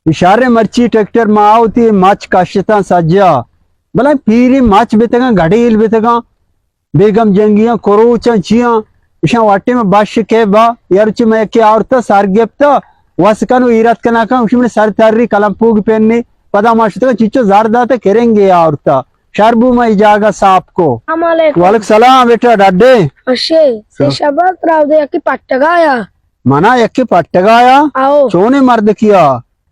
شر مرچی ٹریکٹر ما آوتی مچ کشتاں سجا، بلے پیری مچ بتگاں، گھڑیل بتگاں، بیگم جنگیاں، کروچاں، چیاں، اشاں واٹے میں بش کے با، یار چی میں یکی آورتا، سر گپتا، وس کن و ایرت کنا کن، اشی من سر تری کلم پوگ پینی، پدا ما شتگاں چیچو زر داتا کرنگے آورتا۔ شر بو، ما ای جاگہ صاف کو۔ السلام علیکم۔ وعلیکم سلام بیٹا، ڈڈے؟ اشے، سے شباب تراو دے یکی پٹگایا۔ منا یکی پٹگایا؟ آؤ۔ چونے مرد کیا؟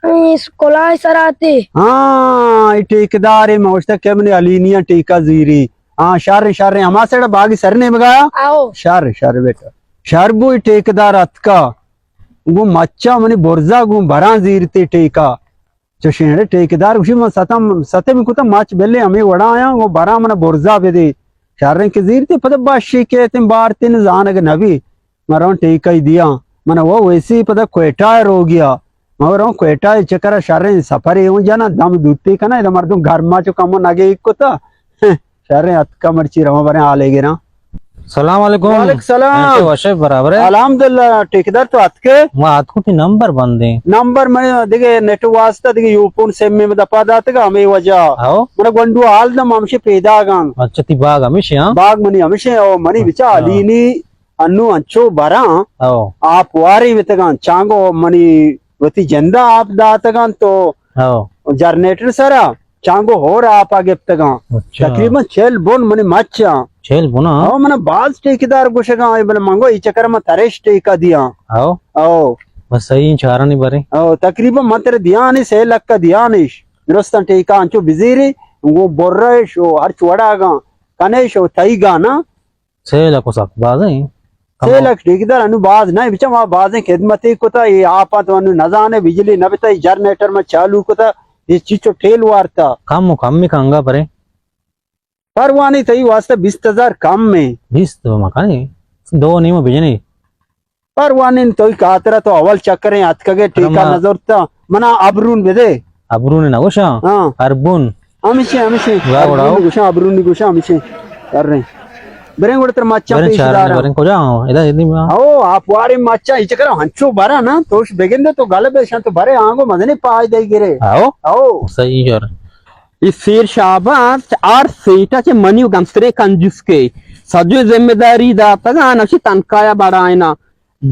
اے سکولا سراتے۔ ہاں، ای ٹھیکیدار ہے، ما گوشتا کہ منی علی نیا ٹھیکہ زیری۔ ہاں، شر، شر، ہما سڑا باغی سر نے بگایا؟ آؤ۔ شر، شر بیٹا۔ شر بو ای ٹھیکیدار اتکا۔ گو مچا منی برزا گو براں زیرتے ٹھیکہ۔ چوشیں اڑے ٹھیکیدار گوشی، من ستم، ستم کتا مچ بلے ہمے وڑا آیاں، گو براں من برزا بدے۔ شریں کہ زیرتے پدا باشی کیتیں بارتیں زانگ نبی۔ من رون ٹھیکہ دیاں۔ من وہ ویسی پدا کوئٹہ روگیا۔ من رون کوئٹہ چکر شریں سفرے اوں جنا دم دوتی کنا، ادا مردم گرما چو کمو نگے کتا۔ شریں اتکا مرچی رواں بریں حالے گراں۔ سلام علیکم۔ وعلیکم سلام۔ ایسے وشے برابر ہے؟ الحمدللہ، ٹھیکیدار تو اتکے؟ ما اتکو تی نمبر بندیں۔ نمبر من دگہ نیٹ واسطہ دگہ یوپون سم میں دپا داتگا ہمیں وجہ۔ ہاؤ۔ من گونڈو حال دم ہمشے پیدا گان۔ اچھا، تی باغ ہمیشے ہاں؟ باغ منی ہمیشے او منی بچا اچھا۔ علی نی انو انچو براں۔ ہاؤ۔ آپ واری بتگان چانگو منی وتی جندا آپ داتگان تو ہاؤ۔ جنریٹر سرا چانگو ہور آپا گپتگاں۔ اچھا۔ تقریباً چل بن منی مچاں۔ چل بن، ہاں؟ ہاں، من باز ٹھیکیدار گوشگاں، اے بلے منگو ای چکر من ترش ٹھیکہ دیاں۔ ہاؤ۔ او۔ بس صحیح چارانی برے۔ او، تقریباً من تر دیانی سے لکھ دیانش۔ درستاں ٹھیکہ انچو بزیری، گو برش و ہرچ وڑاگاں کنش و تئیگاں نا۔ سے لکھ و سک باز ہیں۔ سے لکھ ٹھیکیدار انو باز نہ، بچا ما بازیں خدمتے کتا، اے آپاں تو انو نزانے، بجلی نہ بتا، اے جنریٹر ما چالو کتا، اے چیچو ٹیل وارتا۔ کم و کم می کنگا پرے۔ پروانی تئی واسطہ بیست ہزار کم میں۔ بیست تو مکانی، دو نیم بجنی۔ پروانی توئی خاطرہ تو اول چکریں اتکگے ٹھیکہ نزورتا۔ منا ابرون بدے۔ ابرون نہ گوشاں۔ ہاں۔ اربون۔ ہمیشہ، ہمیشہ۔ گاوڑا۔ ابرون گوشاں، ابرون گوشاں، ہمیشہ۔ کر رہے ہیں۔ بریں گڑا تر مچاں بریں پیش چاریں دارا۔ بریں کجا ہوں؟ ادا ادی ما۔ او، آپ وارے مچاں، اچ کرا ہنچو برا نا، توش بگندے تو گل بشاں تو برے آنگو مزنی پائے دے گرے۔ آؤ؟ آؤ۔ صحیح یار۔ ای سیر شاباس آر سیٹا چہ منی و گمسترے کنجوس کے۔ سجو ذمہ داری داتگا نشی تنکایا بڑائنا۔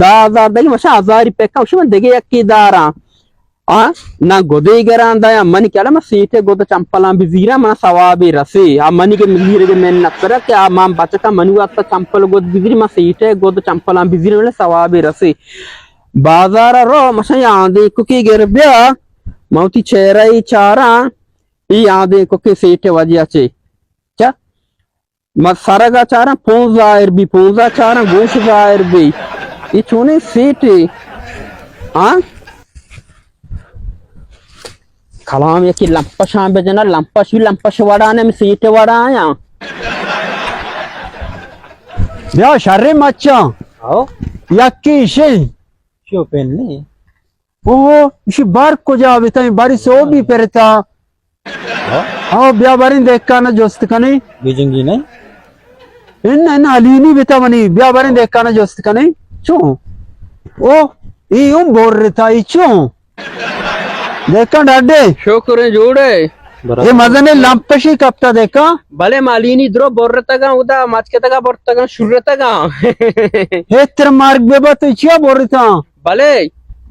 دہ ہزار دگہ مشا ہزاری پکا، گوشی من دگہ یکی داراں۔ آ، نہ گدے گران دایا، منی کلا من سیٹے گد چمپلاں بزیراں، من ثوابی رسی۔ آ، منی کے مزیرے کے من نترا کہ آ، من بچکا منی واسطہ چمپل گد بزیری، من سیٹے گد چمپلاں بزیری، من ثوابی رسی۔ بازار رو، مشا یادے ککی گر بیا، موتی چہرہ ای چاراں، ای یادے ککی سیٹے وجہ چے۔ چا؟ ما سرگا چاراں پونز ظاہر بی، پونزا چاراں گوش ظاہر بی۔ ای چونیں سیٹے؟ ہاں؟ کلام یکی لمپشاں بجنا، لمپش بی، لمپش وڑا نے، سیٹ وڑا آیاں۔ بیا شریں مچاں۔ ہاؤ۔ یکی شے۔ شو پین نہیں۔ اوہ، اشی بار کجا بیتا؟ باری سو بی پرتا۔ ہاں، بیا باریں دہکان جست کنیں۔ بیجنگی نہیں؟ ان، ان علینی بیتا منی، بیا باریں دہکان جست کنیں۔ چون؟ او، ای اون بور رتا، ای چون؟ دہکان ڈاڈے۔ شکریں جوڑے۔ اے مزنیں لمپشی کپتا دہکان۔ بلے مالینی درو بور رتگاں، ادا مچکتگا بورتگاں، شور رتگاں۔ ہے تر مرگ ببا تو چیا بور رتا؟ بلے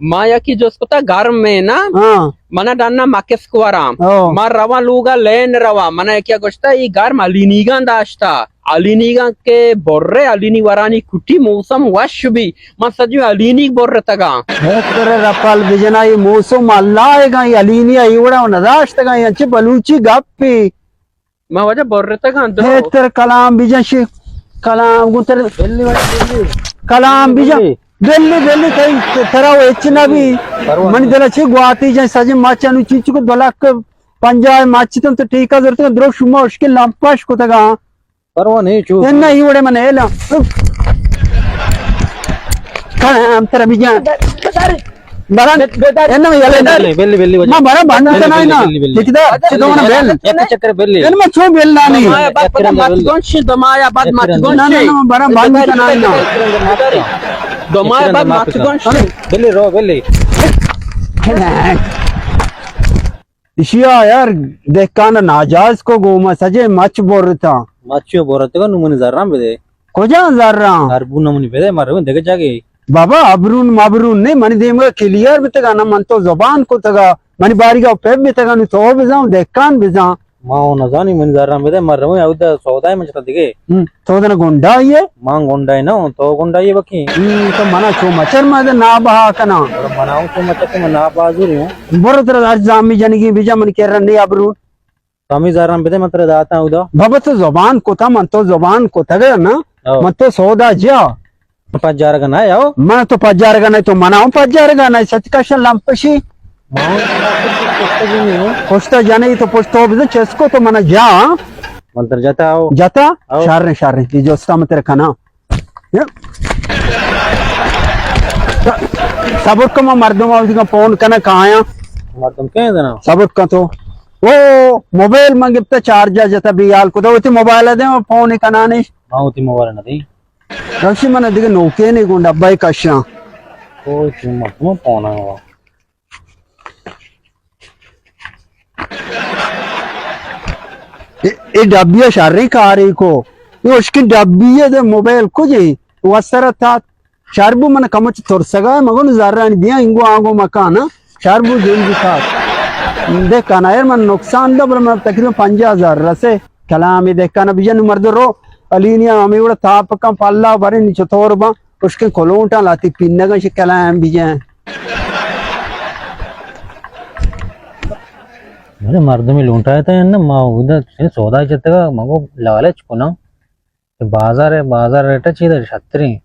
ما یکی جست کتا گرم میں نا، ہاں۔ منا ڈنا مکس کورا۔ او۔ ما رواں لوگا لین رواں۔ منا یکی گوشتا ای گرم علینیگاں داشتا۔ علینیگاں کے برے، علینی ورانی کٹی، موسم وش بی۔ ما سجو علینیگ برتگاں۔ ہے تر رپال بجنا، ای موسم اللہ ہے گا، ای علینی ای وڑا نداشتگا، ای انچے بلوچی گپی۔ ما واجہ برتگاں درو۔ ہے تر کلام بجن شی، کلام گون تر۔ بلی واجہ بلی۔ کلام بجن۔ بلی۔ بلی، بلی، تئی ترا و ہچ نہ بی۔ پرواہ منی نہیں۔ دل چی گواتی جن سجن مچ انو چیچ کو دو لکھ پنجاہ مچ تن تو ٹھیکہ زرتگاں، درو شما اشکے لمپش کتگاں۔ پرواہ نہیں چو۔ انا ای وڑے من ایلا۔ کلام ترا بجن۔ بران، بے-، بے-، انا یلے نہ۔ بلی، بلی، بلی، ما بران بند بلی، کنائنا۔ بلی، بلی، بلی۔ ٹھیک دا، بلی، چہ دو منا بلی۔ بیل۔ یک چکر بلی۔ انا ما چون بیل نانی۔ یک رنگ بلی۔ مچ گون شی، دو ماہ بعد مچ گون شی۔ نہ، نہ، نہ، بران بند کنائنا۔ دو ماہ بعد مچ گون شی۔ بلی رو، بلی۔ اشیا یار، دہکان ناجائز کو گوما سجے مچ برتا۔ مچ برتگا، نو منی زراں بدے۔ کجا زراں؟ اربون منی بدے، مر دگہ جاگے۔ بابا، ابرون مبرون نے، منی دیمگا کلیئر بتگا نا، من تو زبان کتگا، منی باریگا پپ بتگا، نو تو بزان، دہکان بزان۔ ما او نزانی، منی زراں بدے، مر رویں اودا سودای من چتا دگے۔ ہم، تو دنا گنڈائی ئے؟ ما گنڈائی نہ اوں، تو گنڈائی ئے بکی۔ ہم، تو منا چو مچر ما دے نا بہا کنا۔ منا اوں چو مچر کہ من نا بازوری اوں۔ برو ترا ہر زامی جنگی بجا من کرا نے ابرون۔ تو ہمے زراں بدے، من ترا داتاں اودا۔ بابا تو زبان کتا، من تو زبان کتگ نا، او۔ من تو سودا جا۔ پجارگ نہ یاو۔ من تو پجارگ نہ، تو منا ہم پجارگ نہ، سچ کشن لمپشی۔ ما پشتا جنے تو پشتو بزن چسکو تو منا جا۔ من تر جتا او۔ جتا؟ او۔ شر شر، یہ جستا من تر کنا۔ یا؟ صبر کن، ما مردم آؤ دیگا فون کنا کایا۔ مردم کہیں دنا؟ صبر کن تو۔ او موبائل من گپتا چارجا جتا بیال کو تو تی موبائل دے فون کنانش۔ ما تی موبائل نہ دی۔ رمشی من دگہ نوکینے گوں ڈبہ کشاں۔ او چون مردم پونا ہوا۔ اے، اے ڈبی شریں کارے کو۔ اے اشکن ڈبی دے موبائل کجے؟ وسر تات۔ شر بو من کمچ ترسگا، مگن زرانی دیاں انگو آنگو مکان، شر بو جند تات۔ دے کنائر من نقصان دا، بل من تقریباً پنجاہ ہزار رسے۔ کلام دے کنا بجن مرد رو، الینیا ہمیں وڑا تاپ کن پلا برن چطور با، اشکن کلونٹا لاتی پینگا شی کلام بجن۔ بلے مردمی لونٹا تا نا، ما اودا سودا جتگا، مگو لالچ کنا۔ بازار، بازار ریٹ چی در شتریں۔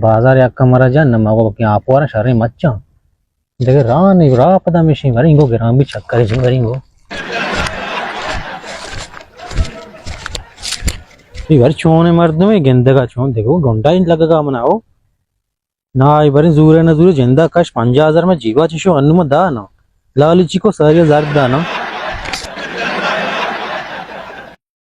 بازار یک کمرہ جن، ما گو کہ آپوارا شریں مچاں۔ دگہ راہ نہیں، راہ پدا مشیں، وریں گو گران بھی چکر جن وریں گو۔ یہ ور چونے مردمے گندگا چون دگو گنڈا انت لگگا منا او۔ نا، ای بریں زورے نہ زورے جندا کش پنجاہ ہزار میں جیبا چشو انو من دا نا۔ لالی چی کو ساری زرد دا نا۔